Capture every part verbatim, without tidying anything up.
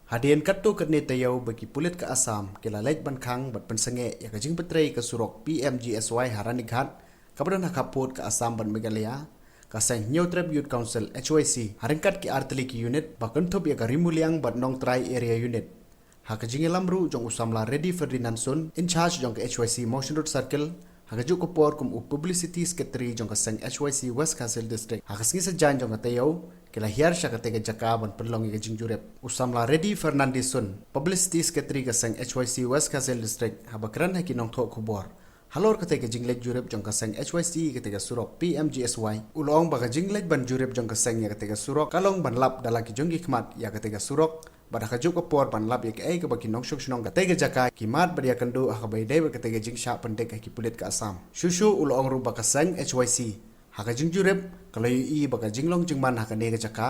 Hadien katto katne taïew ba ki pulit ka Assam ki la leit ban khang bad pynsangeh ïa ka jingpyntrei ka surok P M G S Y ha Ranikhet kaba don ha khappud ka Assam bad Meghalaya, ka seng Hynñiewtrep Youth Council, H Y C, ha ryngkat ki artylli ki unit ba kynthup ïa ka Rimuliang bad Nongtrai Area Unit, ha ka jingïalam ruh jong u samla Reddy Ferdinand Sun, in charge jong ka H Y C Mawshynrut Circle, ha kajuh ka por kum u publicity secretary jong ka seng H Y C West Khasi Hills District. Ha ka sngi Saitjaiñ jong ka taïew ki la hiar sha katei ka jaka ban pynlong ïa ka jingjurip. U samla Reddy Ferdinand Sun, publicity secretary ka seng H Y C West Khasi Hills District, haba kren ha ki nongthoh khubor halor katei ka jingleit jurip jong ka seng H Y C ïa katei ka surok P M G S Y, u la ong ba ka jingleit ban jurip jong ka seng ïa katei ka surok ka long ban lap da la ki jong ki khmat ïa katei ka surok, bad ha kajuh ka por ban lap ïa kaei kaba ki nongshong shnong katei ka jaka ki mad bad ïakynduh ha kaba ïadei bad katei ka jingshah pyndik ha ki pulit ka Assam. Shuh shuh u la ong ruh ba ka seng H Y C ha ka jingjurip ka la ïohi ba ka jinglong jingman ha kane ka jaka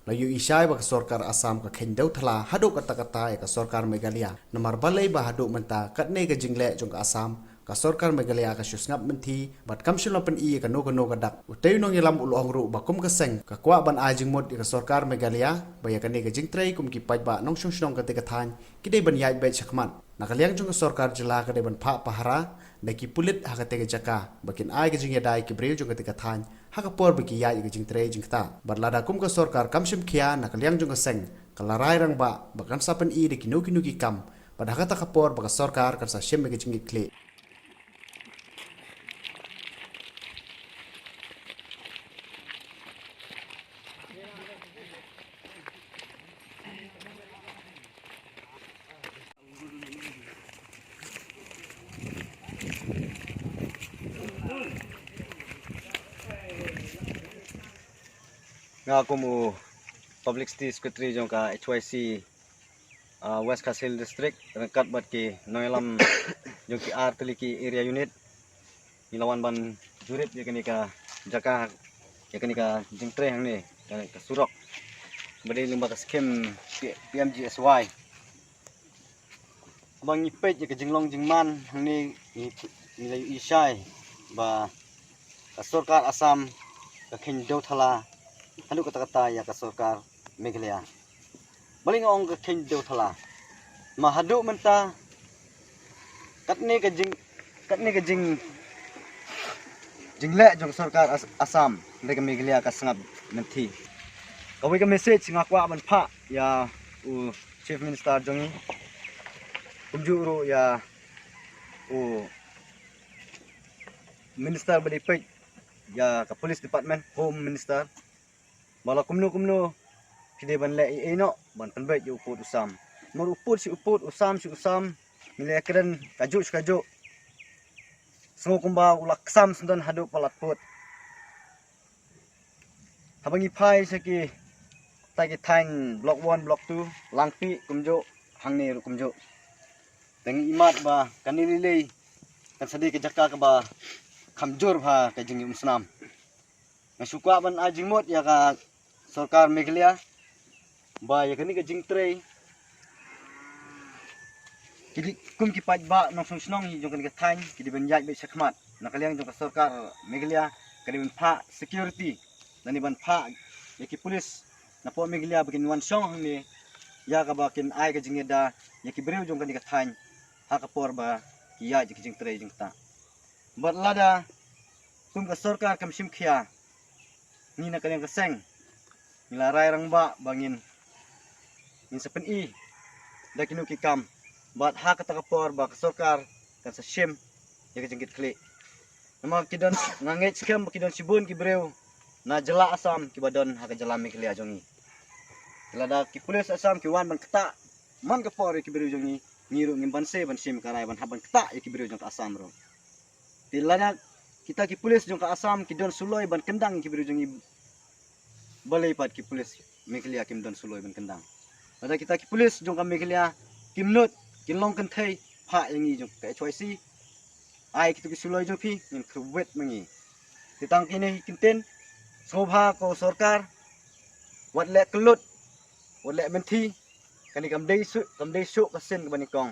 la ïohi shai ba ka sorkar Assam ka kheiñ dew thala haduh katta katta ïa ka sorkar Meghalaya. Namar balei ba haduh mynta katne ka jingleh jong ka Assam, ka sorkar Meghalaya ka shu sngap mynthi bad kam shym la pyni ïa kano kano ka dak. Utei u nongïalam u la ong ruh ba kum ka seng ka kwah ban ai jingmut ïa ka sorkar Meghalaya ba ïa kane ka jingtrei kum ki paidbah nongshong shnong katei ka thaiñ ki dei ban ïaid beit shakhmat. Na ka liang jong ka sorkar jylla ka dei ban phah pahara da ki pulit ha katei ka jaka ba kin ai ka jingïada ïa ki briew jong katei ka thaiñ ha ka por ba ki ïaid ïa ka jingtrei jingktah. Bad lada kum ka sorkar kam shim khia, na ka liang jong ka seng ka la rai rangbah ba kan sa pyni da kino kino ki kam, bad ha kata ka por ba ka sorkar kan sa shim ïa ka jingkitkhlieh. Nga kum u publicity secretary jong ka H Y C, ah, West Khasi Hills District, ryngkat bad ki nongïalam jong ki artylli ki area unit, ngi la wan ban jurip ïa kane ka jaka, ïa kane ka jingtrei hangne, ka, ka surok ba dei lyngba ka skim P-, P M G S Y. Ba ngi peit ïa ka jinglong jingman hangne, ngi, ngi la ïohi shai ba ka sorkar Assam ka kheiñ dew thala haduh katta katta ïa ka sorkar Meghalaya. Balei nga ong ka kheiñ dew thala? Ma haduh mynta katne ka jing, katne ka jing, jingleh jong ka sorkar As-, Assam, hynrei ka Meghalaya ka sngap mynthi. Kawei ka message nga kwah ban phah ïa u Chief Minister jong ngi, kumjuh ruh ïa u Minister ba dei peit ïa ka Police Department, Home Minister, ba la kumno kumno ki dei ban leh ei ei noh ban pynbeit ïa u pud u sam. Namar u pud shi u pud, u sam shi u sam, ngi la kren kajuh shi kajuh. Sngew kumba u la ksam syndon haduh palat pud. Haba ngi phai sha kita ki thaiñ Block One, Block Two, Langpih kumjuh, hangne ruh kumjuh, te ngi imat ba kane lei lei kan sa dei ka jaka kaba kham jur bha ka jingïaumsnam. Nga shu kwah ban ai jingmut ïa ka sorkar Meghalaya ba ïa kane ka jingtrei, ki dei kum ki paidbah nongshong shnong hi jong kane ka thaiñ, ki dei ban ïaid beit shakhmat. Na ka liang jong ka sorkar Meghalaya ka dei ban phah security, lane ban phah ïa ki pulis napoh Meghalaya ba kin wan shong hangne, ïa kaba kin ai ka jingïada ïa ki briew jong kane ka thaiñ ha ka por ba ki ïaid ïa ki jingtrei jingktah. Bad lada kum ka sorkar kam shim khia, ngi na ka liang ka seng ngi la rai rangbah ba ngin, ngin sa pyni da kino ki kam, bad ha kata ka por ba ka sorkar kan sa shim ïa ka jingkitkhlieh. Namar ki don, nga ngeit skhem ba ki don shibun ki briew na jylla Assam kiba don ha ka jylla Meghalaya jong ngi. Lada ki pulis Assam ki wan ban ktah man ka por ïa ki briew jong ngi, ngi ruh ngim banse ban shim ka rai ban hap ban ktah ïa ki briew jong ka Assam ruh. Te lada kita ki pulis jong ka Assam ki don suloi ban kyndang ïa ki briew jong ngi, balei pat ki pulis Meghalaya kim don suloi ban kyndang? Lada kita ki pulis jong ka Meghalaya kim nud, kin long kynthei, phah ïa ngi jong ka H Y C, ai kito ki suloi jong phi, ngin kyrwit ma ngi. Te tang kine hi kyntien, sngewbha ko sorkar, wat leh kyllut, wat leh mynthi. Kane kam dei shuh, kam dei shuh ka sien kaba nyngkong.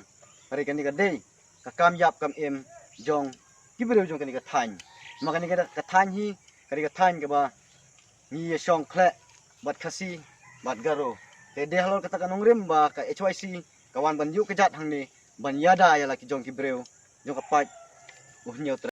Hynrei kane ka dei ka kam ïap kam im jong ki briew jong kane ka thaiñ. Ma kane ka, ka thaiñ hi, kane ka thaiñ kaba ngi ïa shong khleh bad Khasi bad Garo. Te dei halor kata ka nongrim ba ka H Y C ka wan ban ïuh kjat hangne ban ïada ïa la ki jong ki briew jong ka paid u Hynñiewtrep.